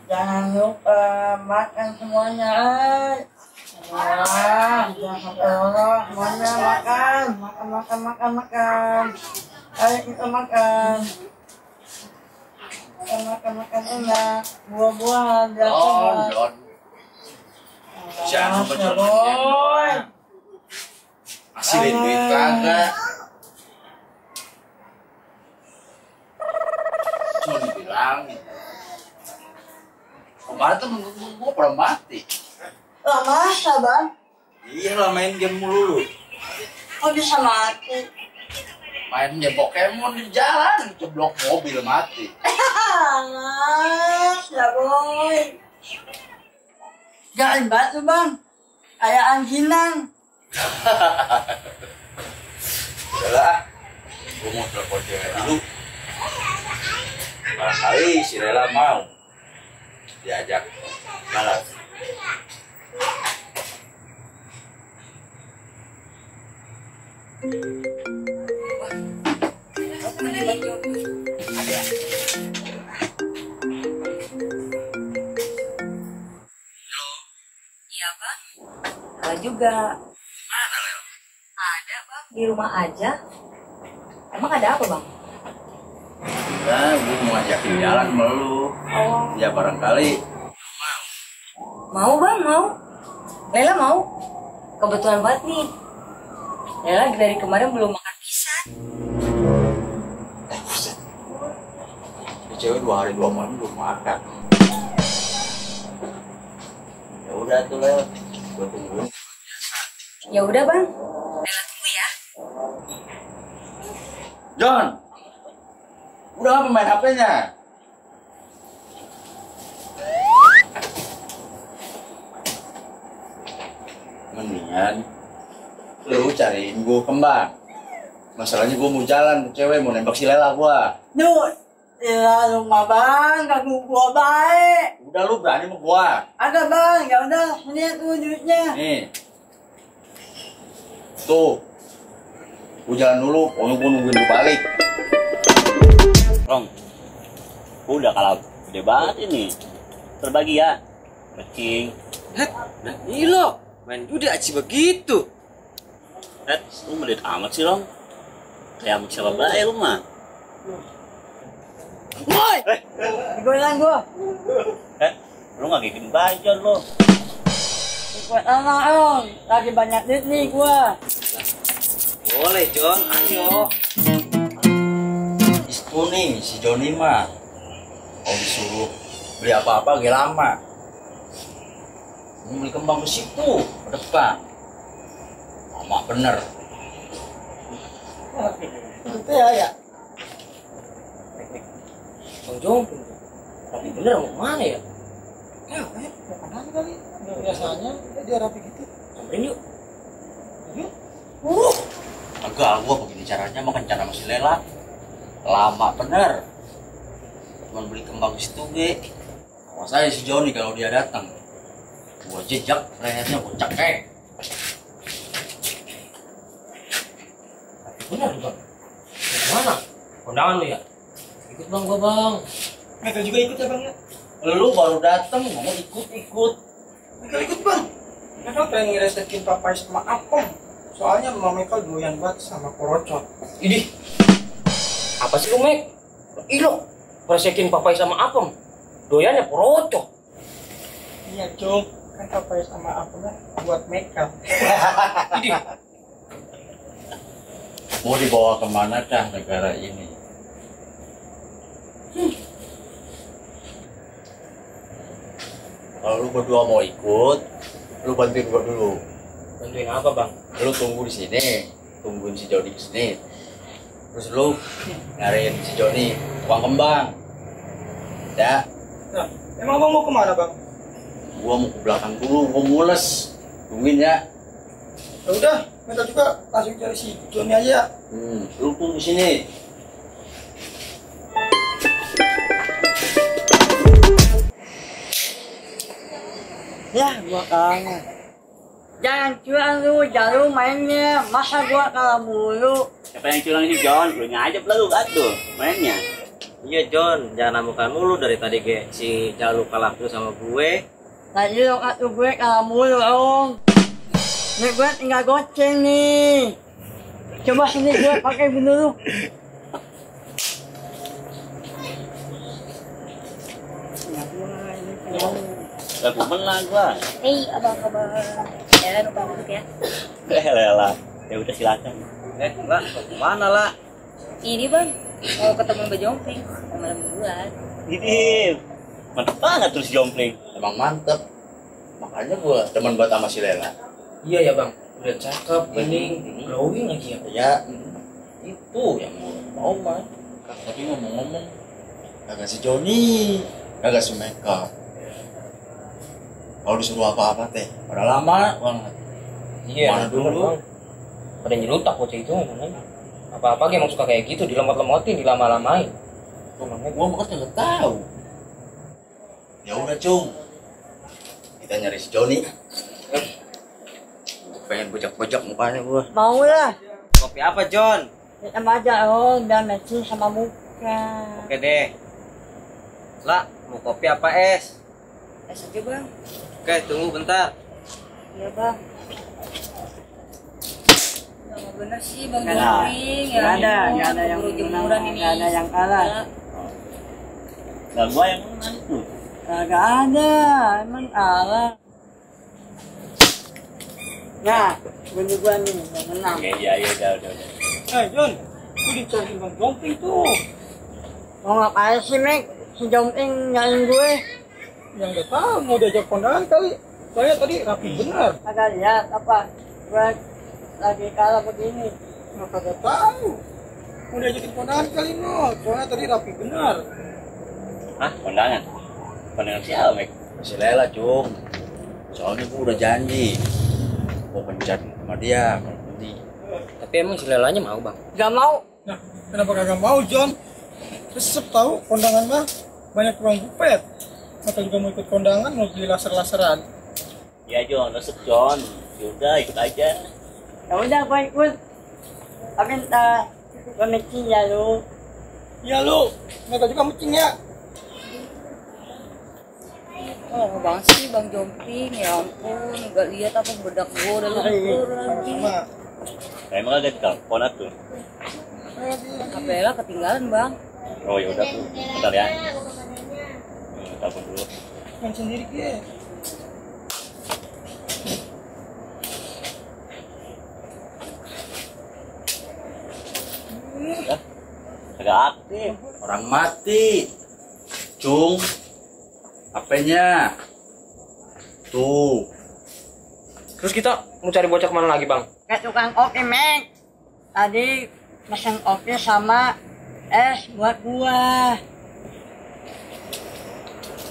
Jangan lupa makan semuanya. Wah, jangan sampai orang semuanya makan. Ayo kita makan. Makan enak. Buah-buahan biasa. Jangan boy. Masih duit kagak. Cuma dibilangin. Kemarin tuh gue pernah mati. Lah masa bang? Iya lah main game mulu. Kok bisa mati? Main game Pokemon di jalan, jeblok mobil mati. Mas, ya boy. Jangan batu bang, kayak angginan. Udahlah, gue mau telepon cewek dulu. Barangkali si Lela mau diajak balap. Iya bang, ada juga. Mana Lel? Ada bang, di rumah aja. Emang ada apa bang? Nah, gue mau ajakin jalan sama lu. Ya barangkali Mau bang, mau. Lela mau. Kebetulan banget nih. Lela dari kemarin belum makan pisang. buset. Ini cewek 2 hari 2 malam belum makan. Ya udah tuh Lel, gue tungguin. Ya udah bang, Lela tunggu ya. John, udah apa main HP-nya? Mendingan lu cariin gue kembang. Masalahnya gue mau jalan ke cewek, mau nembak si Lela gue. Duh, ya rumah bang, ganggu gua baik. Udah lu berani sama gue. Ada bang, ya udah, ini tuh duitnya. Nih, tuh, gue jalan dulu, pokoknya gue nungguin lu balik. Rong, udah kalah gede banget ini. Terbagi ya, kecing. Nah ini lo, main judi aci begitu. Lu melit amat sih Rong. Kayak sama siapa baik lu mah. Woi, digoyang gua. Lu gak bikin bajon lo. Ikut anak om, lagi banyak duit nih gua. Boleh John, ayo. Itu nih, si Joni mah kalau disuruh beli apa-apa gak lama. Mau beli kembang ke situ, ke depan. Lama bener. Itu ya. Bang Jong, tapi bener mau kemana ya? Ya, mau kemana kali? Biasanya dia rapi gitu. Samperin yuk. Yuk. Agak gua begini caranya makan cara masih Lela. Lama bener. Cuman beli kembang ke situ ge. Awas aja si Joni kalau dia datang. Gua jejak lehernya gua cekek. Bener bang. Kemana? Kondangan lu ya? Ikut bang gua bang. Mereka juga ikut ya bang ya? Lu baru datang mau ikut-ikut. Mereka ikut bang. Mereka pengen ngeresekin papai sama apong. Soalnya Mama doyan banget sama korocot. Idih. Apa sih lu Mek? Ilo, presekin papai sama apem. Doyannya porocok. Iya Cung, kan papai sama apong buat makeup. Idih. Mau dibawa kemana kah negara ini? Kalau lu berdua mau ikut, lu bantuin gua dulu. Bantuin apa bang? Lu tunggu di sini, tungguin si Joni kesini. Terus lu nyariin si Joni tukang kembang. Ya, Nah, emang abang mau kemana bang? gua mau ke belakang dulu, gua mules. Tungguin ya. Ya udah, minta juga langsung cari si Joni aja. Lu tunggu di sini. Ya, gua kangen. Jangan curang lu, jarum mainnya. Masa gua kalah mulu. Siapa yang curang ini John? Lu aja lu atuh mainnya. Iya John, jangan amukan mulu dari tadi ge. Si Jalu kalah tuh sama gue. Tadi lo kata gue kalah mulu om. Nih gue tinggal goceng nih. Coba sini gue pakai dulu. Lagu menang gua. Hei, abang-abang. Ya, lupa duduk ya. Lela. Ya udah silakan. Lah, mana lah? Ini bang, mau ketemu Mbak Jomping malam mingguan. Ini mantep banget terus jompling. Emang mantep. Makanya gua teman buat sama si Lela. Iya ya bang, udah cakep, bening, glowing lagi ya. Ya, itu yang mau mah. Tapi ngomong-ngomong, kagak si Joni, kagak si Meka. Kalau disuruh apa-apa teh, pada lama banget. Iya, Mana dulu? Bang. Pada nyelutak bocah itu ngomongnya. Apa-apa emang suka kayak gitu, dilemot-lemotin, dilama-lamain. Tuh, makanya gua makanya nggak tahu. Ya udah cung, kita nyari si Joni. Pengen bejak-bejak mukanya gua. Mau lah. Kopi apa John? Sama aja om, dan matching sama muka. Oke deh. Lah, mau kopi apa es? Es aja bang. Oke, tunggu bentar. Iya bang. Lama bener sih bang Nggak ada. Jomping. Nggak ada yang keburu menang, jemuran ini. nggak ada yang kalah. Lah gua yang menang tuh. Kagak ada, emang kalah. Nah, bunyi gua nih yang menang. Iya udah. John, lu dicari Bang Jomping tuh. Mau ngapain sih Mek? Si Jomping nyariin gue. Yang gak tahu mau diajak kondangan kali. Soalnya tadi rapi benar. Kagak lihat apa? Gue lagi kalah begini. Nggak kagak tahu. Mau diajakin kondangan kali no. Soalnya tadi rapi benar. Hah, kondangan? Kondangan siapa, Mek? Si Lela cung. Soalnya gua udah janji. Gua pencat sama dia. Nanti. Tapi emang si Lelanya mau bang? Gak mau. Nah, kenapa kagak mau John? Resep tahu kondangan mah banyak ruang bupet. Atau juga mau ikut kondangan mau beli laser-laseran. Ya John, resep John. Yaudah, ikut aja. Ya udah gue ikut. Tapi entah gue meci ya lu. Iya lu, mereka juga mecing ya. Oh bang sih bang Jomping, ya ampun, nggak lihat apa bedak gua udah luntur lagi. Sama. Emang ada di telepon tuh. HP Ella ketinggalan bang. Oh ya udah tuh, bentar ya. Telepon dulu. Main sendiri dia. Ya, agak aktif. Orang mati. Cung. HP-nya. Tuh. Terus kita mau cari bocah kemana lagi bang? Kayak tukang kopi Mek. Tadi pesen kopi sama es buat gua.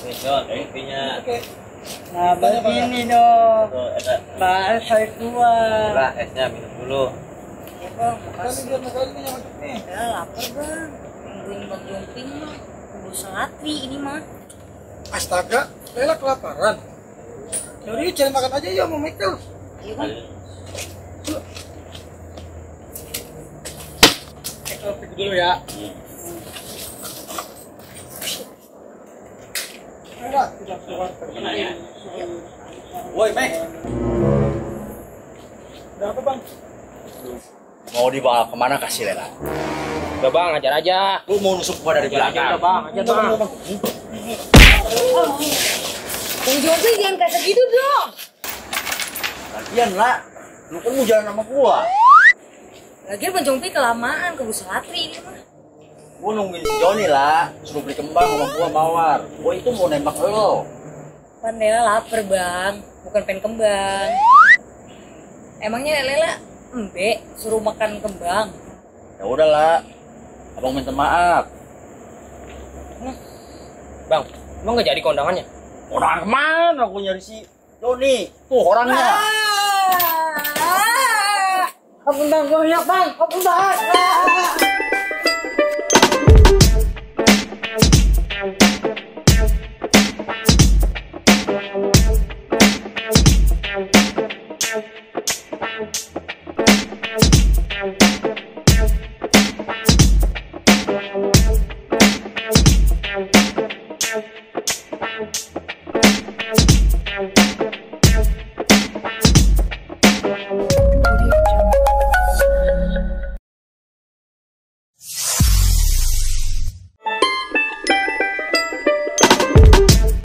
Nih John, intinya. Oke. Nah begini dong. Tuh, ada. Baru saya gua. Lah, esnya minum dulu. Ya bang, Kali makasih. dia kali ini yang masuk nih. Ya lapar bang. Nungguin bang Jomping mah. Kudu selatri ini mah. Astaga, Lela kelaparan. Yaudah cari makan aja ya mau Michael. Iya bang. Michael pergi dulu ya. Lela, tidak keluar pergi. Ya. Woi, Mek. Ada apa bang? Mau dibawa kemana kasih Lela? Udah bang, ajar aja. Lu mau nusuk gua dari belakang? Udah bang, ajar bang. Bang Jomping jangan kayak gitu dong. Lagian lah. Lu kan mau jalan sama gua. Lagian bang Jomping kelamaan, kudu selatri ini mah. Gua nungguin si Joni lah. Suruh beli kembang sama gua mawar. Gua itu mau nembak lo. Kan Lela lapar bang, bukan pengen kembang. Emangnya Lela embe suruh makan kembang? Ya udahlah. Abang minta maaf. Bang, emang nggak jadi kondangannya? Orang kemana aku nyari si Joni? Tuh orangnya. Kamu bang, gue lihat bang, kamu bang. Bye.